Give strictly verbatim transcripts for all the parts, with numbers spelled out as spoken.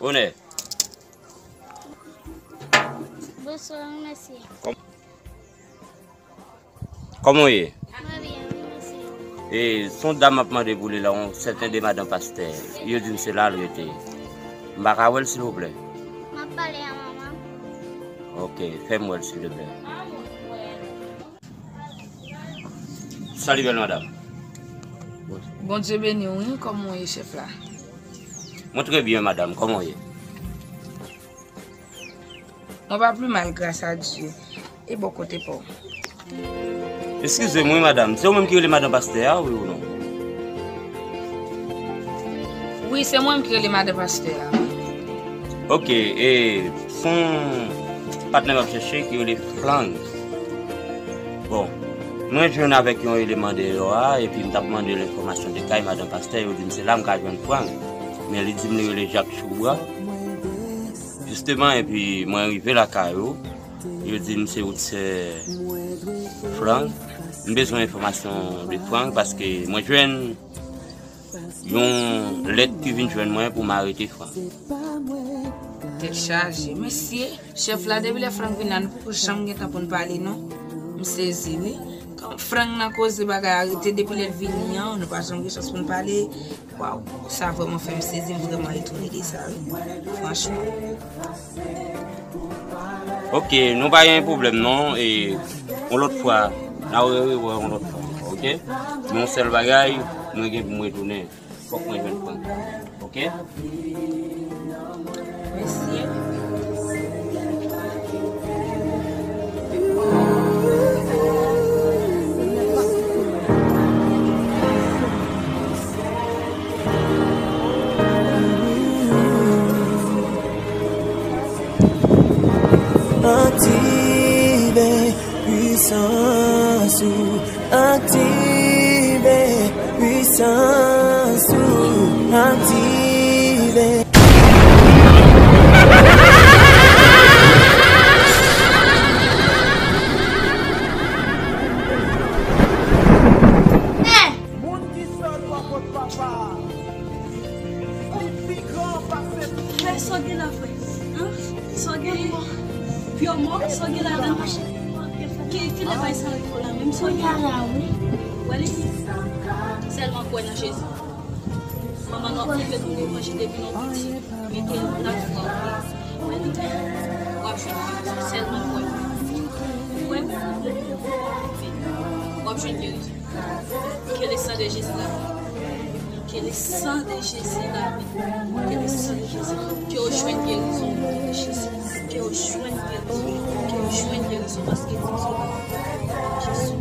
Onè. Bonswa, mèsi. Kòm- Kòman w ye? Mwen byen, wi, mèsi. E, se yon dam m ap mande pou li la, yon sèten de madan pastè. Yo di m se la l rete. M pa ka wè l, silvouplè? M ap pale a manman. Ok, fè m wè l, silvouplè. Salut, belle madame. Bondye beni w, wi. Kòman w ye, chèf la? Mwen trè byen, madanm. Kòman w ye? Mwen pa pli mal, gras a Dye. E bò kote pa w? Eskize m, wi, madanm. Se ou menm ki rele madan pastè a, wi ou non? Wi, se mwen menm ki rele madan pastè a, wi. Ok, e se yon patnè m ap chèche ki rele Frank. Bon, mwen jwenn avèk yon eleman deyò a, epi m t ap mande l enfòmasyon de kay madan pastè, yo di m se la m ka jwenn Frank. Men li di m li rele Jak Choubra. Jisteman, epi mwen rive lakay ou, yo di m se ou t sè Frank. M bezwen enfòmasyon de Frank paske mwen jwenn yon lèt ki vin jwenn mwen pou m arete Frank. Tèt chaje. Mesye, chèf la, depi lè Frank vin la, nou poko janm gen tan pou n pale, non. M sezi, wi. Kòm Frank nan koze bagay arete, depi lè l vini an, nou pa janm gen chans pou n pale. Waw, sa vrèman fè m sezi, m vrèman etone de sa, wi. Franchman. Ok, nou pa gen pwoblèm non, e yon lòt fwa, n a rewè yon lòt fwa, ok? Men yon sèl bagay, mwen gen pou mwen tounen. Fòk mwen jwenn Frank. Ok? Mèsi. Aktive pwisans ou, aktive pwisans ou, aktive. Moun ki sòt bò kot papa a, li pi gran pase. Frè, sa w gen la, frè? Hein? Sa w gen? Pye w mò? Sa w gen ladan? Ki, ki lè bay sa rive w la menm? Sa w gen? Wè li? Sèlman kwè nan Jezi. Manman nou ap fè pou nou manje depi nou piti. Mete lafwa w, wè li. W ap jwenn gerizon. Sèlman kwè. Kwè. W ap jwenn gerizon. Que le sang de Jésus lave. Que le sang de Jésus lave. Que le sang de Jésus. Que w jwenn gerizon o non de Jezi. Que w jwenn gerizon. Que w jwenn gerizon paske Bondye pa konn Jezi.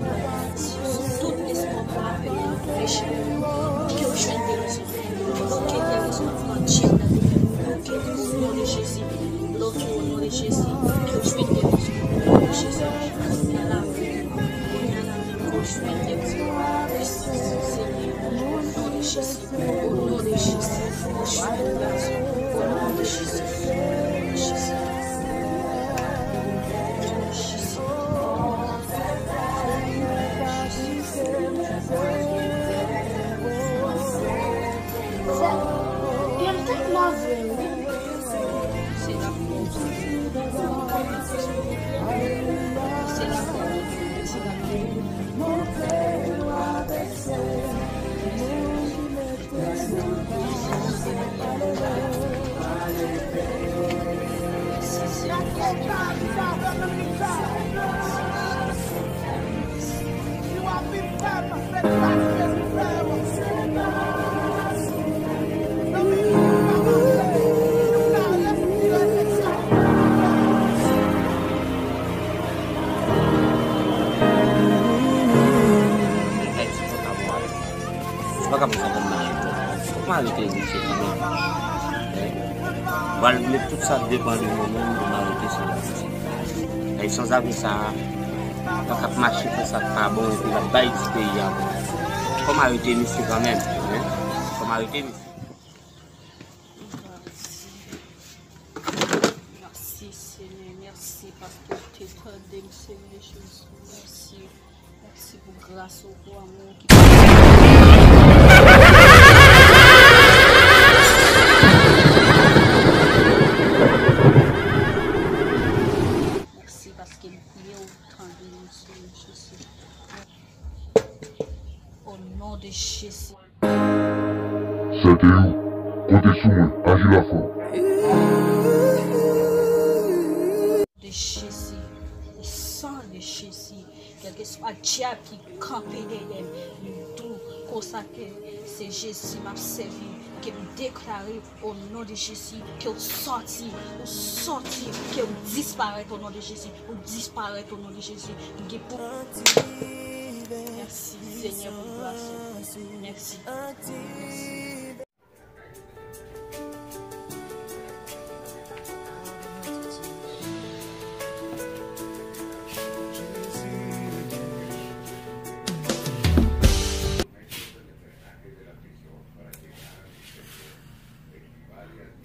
Sou tout espwa pou lape peche. Que w jwenn gerizon. Bloke gerizon nan non de Jezi. Bloke o non de Jezi. Bloke o non de Jezi. Que w jwenn gerizon o non de Jezi. Kounye a la menm, kounye a la menm, que w jwenn gerizon. Puissance, Seigneur, au nom de Jésus, au nom de Jésus, que w jwenn gerizon. Au nom de Jésus, au nom de Jésus. Jésus. Yo tèlman vre, wi. Se la pwòp. Se la pwòp. Se la pwòp. Ou pa ka fè sa kòm mache twòp. Fòk m arete misye kanmenm. Wi. M pral met tout sa k depann de mwen menm pou m arete sa. Ay sanzave sa a, pa k ap mache fè sa k pa bon, epi l ap bay ti peyi a bon. Fò m arete misye kanmenm. Wi. Fò m arete misye. Mèsi, Senyè. Mèsi paske w te tande m, Senyè Jezi. Mèsi. Mèsi pou gras ou, pou amou ou ki Mèsi paske m priye ou tande m, Senyè Jezi. O non de Jezi. Sèten yo, konte sou mwen, aji la fò. De Jezi, o san de Jezi, kèlkeswa dyab ki kanpe dèyè m, m di w konsa ke se Jezi m ap sèvi, ke m deklare o non de Jezi, ke w sòti, ou sòti, ke w disparèt o non de Jezi, ou disparèt o non de Jezi. M gen pou. Mèsi, Senyè, pou gras ou. Mèsi.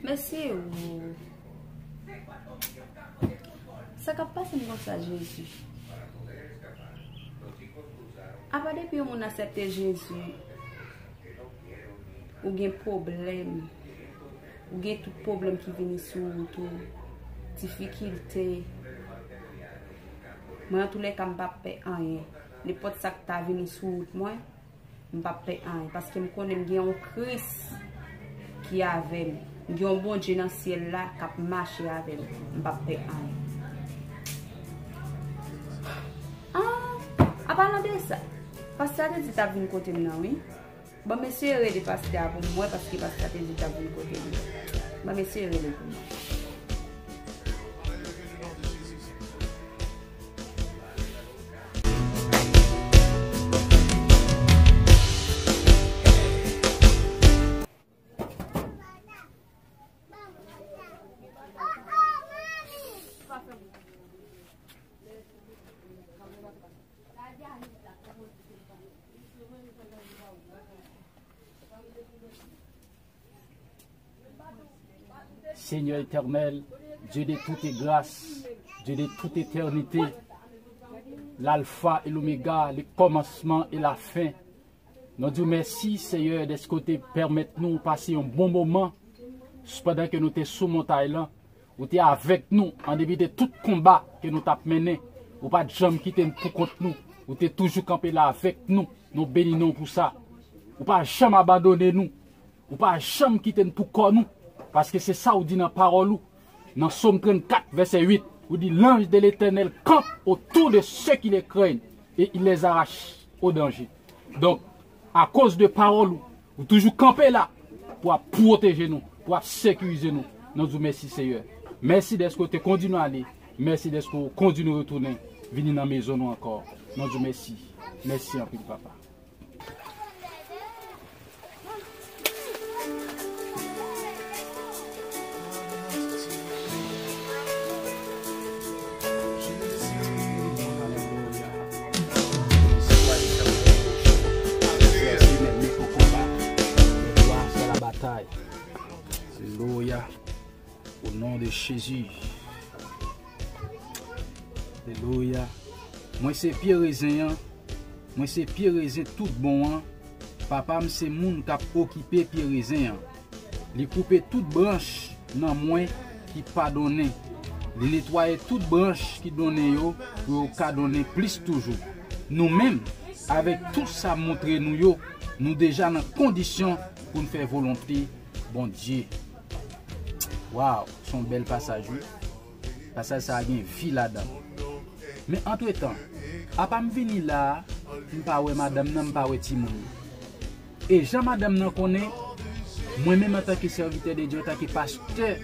Mèsi ou. Sa k ap pase m konsa, Jezi? Apa depi yon moun aksepte Jezi, ou gen pwoblèm. Ou gen tout pwoblèm ki vini sou wout ou. Difikilte. Mwen, antoulèka, m p ap pè anyen. Nenpòt sa k ta vini sou wout mwen, m p ap pè anyen, paske m konnen m gen yon Kris ki avè m. M gen yon Bondye nan syèl la k ap mache avè m. M p ap pè anyen. Ah, an palan de sa, pastè a te di l t ap vin kote m nan, wi. Ban m eseye rele pastè a pou m wè, paske pastè a te di l t ap vin kote m. Ban m eseye rele l pou m wè. Seigneur éternel, Dieu de toute grâce, Dieu de toute éternité, l'alpha et l'oméga, le commencement et la fin. Nou di w mèsi, Seyè, dèske w te pèmèt nou pase yon bon moman pandan ke nou te sou montay lan. Ou te avèk nou an depi de tout konba ke nou t ap mennen. Ou pa t janm kite n pou kont nou. Ou te toujou kanpe la avèk nou. Nou beni non w pou sa. Ou pa janm abandone nou. Ou pa janm kite n pou kò nou. Paske se sa w di nan pawòl ou. Nan Sòm trannkat, vèsè uit, ou di, l'ange de l'Éternel campe autour de ceux qui le craignent et il les arrache au danger. Donk, akoz de pawòl ou, ou toujou kanpe la pou ap pwoteje nou, pou ap sekirize nou. Nou di w mèsi, Seyè. Mèsi dèske w te kondi nou ale. Mèsi dèske w kondi nou retounen, vini nan mezon nou ankò. Nou di w mèsi. Mèsi anpil, Papa. Alelouya. O non de Jezi. Alelouya. Mwen se pye rezen an. Mwen se pye rezen tout bon an. Papa m se moun k ap okipe pye rezen an. Li koupe tout branch nan mwen ki pa donnen. Li netwaye tout branch ki donnen yo pou yo ka donnen plis toujou. Nou menm, avèk tout sa m montre nou yo, nou deja nan kondisyon pou n fè volonte Bondye. Waw, se yon bèl pasaj, wi. Pasaj sa a gen vi ladan l. Men antretan, apa m vini la a, m pa wè madanm nan, m pa wè timoun yo. E jan madanm nan konnen, mwen menm antanke sèvitè de Dye, antanke pastè,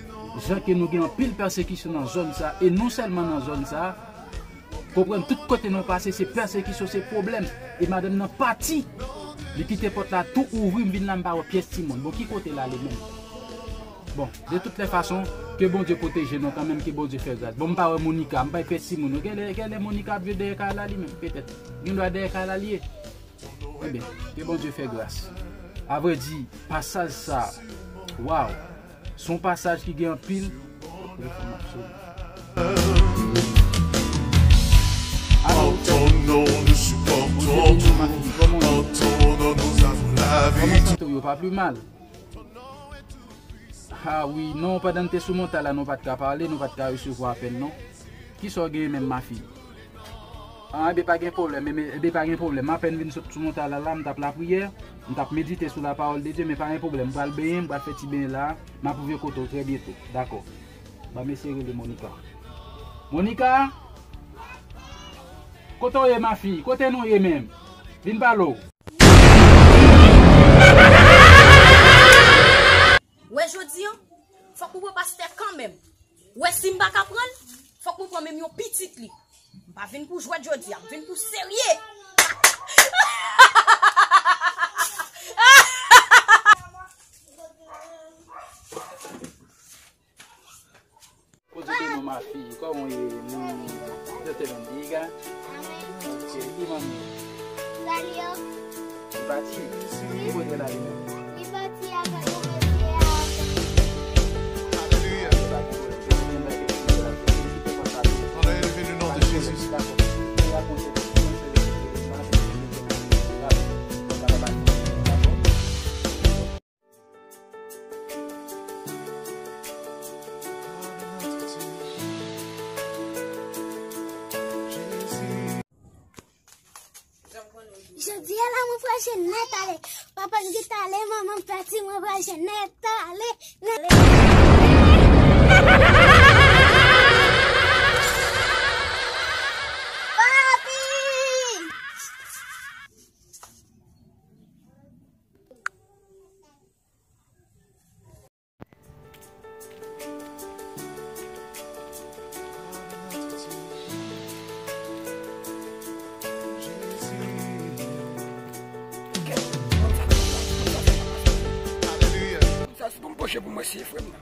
jan ke nou gen anpil pèsekisyon nan zòn sa, e non sèlman nan zòn sa, konprann, tout kote nou pase, se pèsekisyon, se pwoblèm. E madanm nan pati, li kite pòt la tou ouvri, m vin la, m pa wè pyès timoun. Bon, ki kote l ale menm? Bon, de toutes les façons, ke Bondye pwoteje nou kanmenm, ke Bondye fè gras. Bon, m pa wè Monica, m pa wè pyès timoun. Genlè, genlè Monica ap viv dèyè kay la li menm, petèt. Gendwa dèyè kay la li ye. Ebyen, ke Bondye fè gras. Avrèdi, pasaj sa, waw, se yon pasaj ki gen anpil. Alo. Kòman w ye? Kòman w santi w? Yo pa pli mal. Ah wi, non, pandan n te sou montay la, nou pa t ka pale, nou pa t ka resevwa apèl, non. Kisa w genyen menm, mafi? Ah, ebyen, pa gen pwoblèm, ebyen, ebyen, pa gen pwoblèm. M apèn vin sot sou montay la, la, m t ap lapriyè, m t ap medite sou la pawòl de Dye, men pa gen pwoblèm. M pral benyen, m pral fè ti benyen la, m ap rive kote w trè byento. Dakò. Ban m eseye rele Monica. Monica! Kote w ye, mafi? Kote nou ye menm? Vin pale w. Wè jodi an, fòk mwen pran pastè kanmenm. Wè si m pa ka pran l, fòk mwen pran menm yon pitit li. M pa vin pou jwèt jodi a, m vin pou serye. Kote de nou, mafi? Kòman w ye? Mwen, Sèten Liga. Ok, ki manmi? Li pati? Ki kote l ale menm? Li pati avèk yon mesye a. Alelouya. Dans le nom de Jésus. Jodi a la, mwen pral jwenn nèt ale. Papa m gentan ale, manman m pati, mwen pral jwenn nèt ale. Papi! Sa se pou m poche pou mwen, se frè m nan.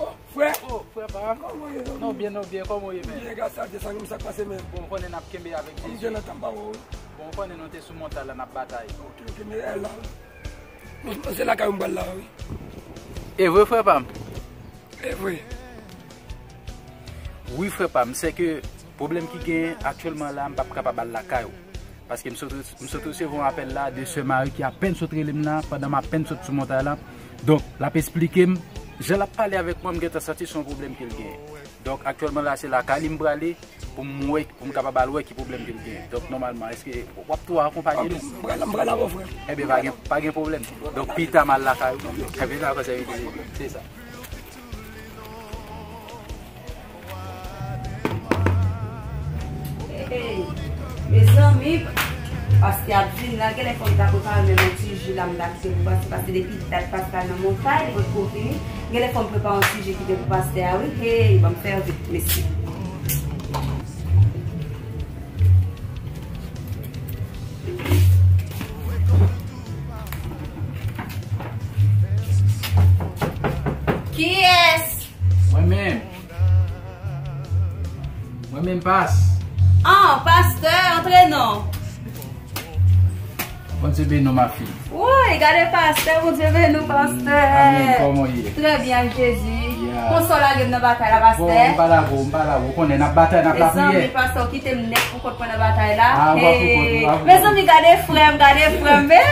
Oh, frè. Oh, frè pa. Kòman w ye, zanmi? Nou byen, nou byen, kòman w ye, men? Byen, gras a Dye, sa k pase, men? Bon, w konnen n ap kenbe avèk Jezi. Bondye nan tanp pa w, wi. Bon, w konnen nou te sou montay la, n ap batay. Ok, ok, men, eh, la. Bon, se lakay ou m pral la, wi. E vre, frè pa m? E vre. Wi, frè pa m, se ke pwoblèm ki genyen aktyèlman la, m p ap kapab al lakay ou. Paske m sot, m sot resevwa yon apèl la de sè Mari ki apèn sot rele m la, pandan m apèn sot sou montay la. Donk, l ap esplike m, jan l ap pale avèk mwen, m gentan santi se yon pwoblèm ke l genyen. Donk, aktyèlman la, se lakay li m prale pou m wè, pou m kapab al wè ki pwoblèm ke l genyen. Donk, nòmalman, èske w ap tou akonpaye nou? M prale, m prale avè w, frè. Ebyen, pa gen, pa gen pwoblèm. Donk, pita m al lakay ou. Ebyen, dakò, sèvitè, se sa. Hey, mezanmi, pastè ap vin la, genlè fò m ta prepare menm yon ti ji la, m ta kite pou pastè, paske depi dat pastè al nan montay, li potko vini. Genlè fò m prepare yon ti ji kite pou pastè a, wi. Hey, ban m fè vit, mesye. Kiyès? Mwen menm. Mwen menm, pas. Ah, pastè, antre non. Bondye beni w, mafi. Woy, gade pastè, Bondye beni w, pastè. Amèn, kòman w ye? Trè byen ak Jezi. Yeah. Konsa w lage m nan batay la, pastè? Bon, m pa lage w, m pa lage w. Ou konnen, n ap batay, n ap lapriyè. Mezanmi, pastè, w kite m nèt pou kont mwen nan batay la. Ah, w ap pou kont ou, w ap pou kont ou. Mezanmi, gade frè m, gade frè m, men.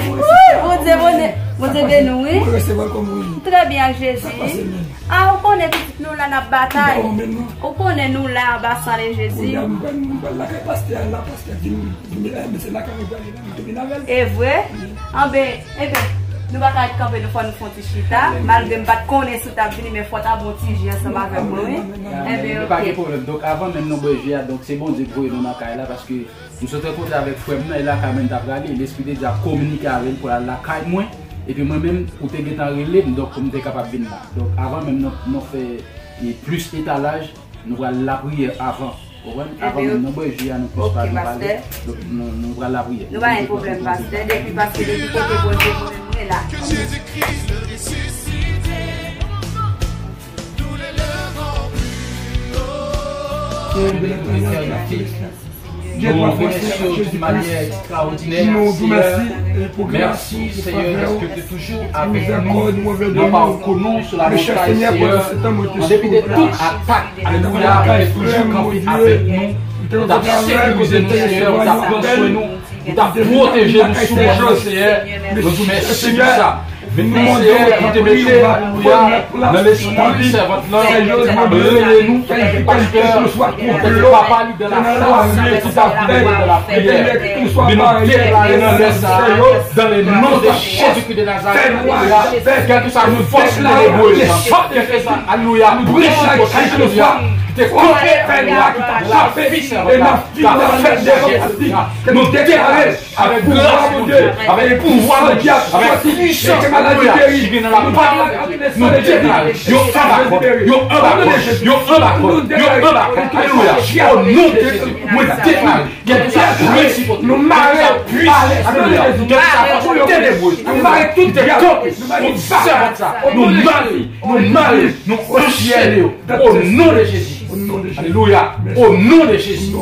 Woy, Bondye, Bondye, Bondye beni w, wi. Mwen resevwa l kòm ou ye. Trè byen ak Jezi. Sa k pase menm? Ah, ou konnen. Konnen pitit nou la n ap batay. Ou konnen nou la anba san de Jezi. Kounye a m pral, m pral lakay pastè a la, pastè di m, di m, eh, men se lakay mwen prale la, m te vin avè l. E vre? Anben, enben, nou pa ka ret kanpe, nou fò nou fè yon ti chita. Malgre m pa t konnen si w t ap vini, men fò w ta bwè yon ti ji ansanm avèk mwen, wi. Enben, oke. Pa gen pwoblèm. Donk, avan menm nou bwè ji a, donk, se Bondye k voye nou nan kay la, paske m sot rankontre avèk frè m nan, e lakay mwen m t ap prale, Lespri de Dye ap kominike avè l pou l al lakay mwen, epi mwen menm, ou te gentan rele m, donk, pou m te kapab vin la. Donk, avan menm nou, nou fè, e, plis etalaj, nou pral lapriyè avan. Ou konprann? Avan menm nou bwè ji a, nou plis pale, nou pale. Donk, nou, nou pral lapriyè. Nou pa gen pwoblèm, pastè. Depi, paske depi kote Bondye voye m, mwen la. Nous vous remercions d'une manière extraordinaire, Seigneur. Merci, Seigneur, parce que tu es toujours avec nous. Nous marquons, nous, sur la montagne, Seigneur. En dépit de toute attaque, alléluia, tu es toujours campé avec nous. Ou t ap sekirize nou, Seigneur, ou t ap pran swen nou, ou t ap pwoteje nou sou wout nou, Seigneur. Nou di w mèsi pou sa. Mentnan, Seyè, ou te mete, alelouya, nan lespri sèvant lan, rele nou, pastè, papa li dan lafwa, ki ta vle dan lapriyè. Men nou deklare nan lè sa a, dans le nom de Jésus-Christ de Nazareth, alelouya, kèlkeswa fòs ki te debout, kèlkeswa, alelouya, prensip, alelouya, ki te kanpe, alelouya, dan lavi sèvant la, ki ta fè nou chaje, nou deklare, avèk gras Bondye, avèk pouvwa Bondye, avèk pisans Bondye ki gen nan lapawòl de Dye, nou deklare, yo anba kòd, yo anba kòd, yo anba kòd, yo anba kòd, alelouya, o non de Jezi, mwen deklare, kèlkeswa prensip, kèlkeswa pwisans, alelouya, kèlkeswa fòs tenebreuse, ki te kanpe kont sèvant sa, nou mare, nou mare, nou anchène yo, o non de Jezi, alelouya, o non de Jezi,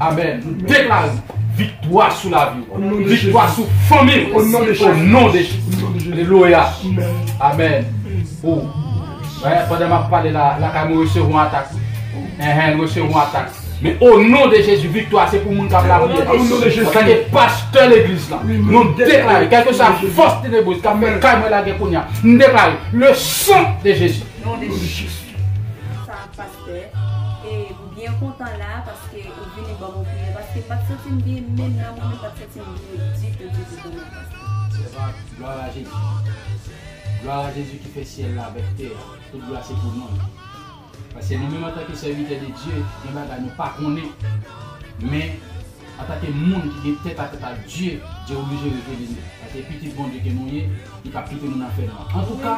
amèn, nou deklare, viktwa sou lavi w. Viktwa sou fanmi w. O non de Jezi. Alelouya. Amèn. O. Wè, pandan m ap pale la, lakay mwen resevwa yon atak. Enhen, resevwa yon atak. Men o non de Jezi, viktwa se pou moun k ap lapriyè. Antanke pastè legliz la, nou deklare, kèlkeswa fòs tenebrez k ap fè kay mwen lagè kounye a, nou deklare, le sang de Jésus. Non de Jezi. Sa, pastè, e m byen kontan la, paske ou vini ban m yon priyè, paske m pa t santi m byen, menm nan mwen, menm pa t santi m byen ditou, ditou, ditou, pastè. Sèvant, gloire à Jésus. Gloire à Jésus ki fè syèl la avèk tè a. Tout glwa se pou non l. Paske nou menm antanke sèvitè de Dye, gen bagay nou pa konnen. Men, antanke moun ki gen tèt a tèt a Dye, Dye oblije revele nou. Paske pitit Bondye ke nou ye, li p ap kite nou nan fènwa. Antouka,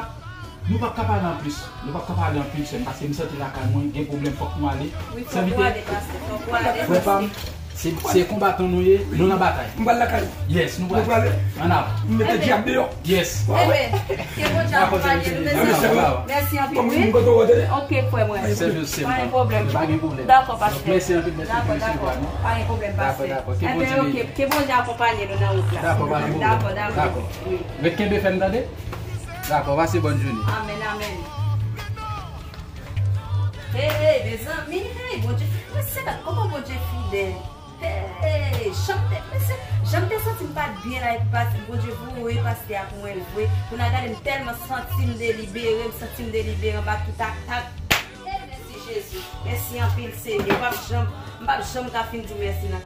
nou p ap ka pale anplis. Nou p ap ka pale anpil, sè m, paske m santi lakay mwen gen pwoblèm, fòk nou ale. Wi, fòk nou ale, pastè, fòk nou ale, frè pa m, se, se konbatan nou ye, nou nan batay. M pral lakay. Yes, nou pral. Nou prale. Ann avan. M mete dyab deyò. Yes. Enben, ke Bondye akonpaye nou, mezanmi. Mèsi anpil, wi. Ok, frè mwen. Pa gen pwoblèm. Pa gen pwoblèm. Dakò, pastè. Mèsi anpil, mèsi pou resevwa nou. Pa gen pwoblèm, pastè. Dakò, dakò. Enben, ok, ke Bondye akonpaye nou nan wout la. Dakò, pa gen pwoblèm. Dakò, dakò. Wi. Ret kenbe fèm, tande? Dakò, pase bòn jounen. Amèn, amèn. Hey, mezanmi, hey, Bondye, mwen se gad kòman Bondye fidèl. Hey, jan m te, mesye, jan m te santi m pa t byen la, epi pastè, Bondye voye pastè a pou mwen vre. Kounye a gade, m tèlman santi m delibere, m santi m delibere anba tout atak. Hey, mèsi Jezi. Mèsi anpil, Senyè. M p ap janm, m p ap janm ka fin di w mèsi nan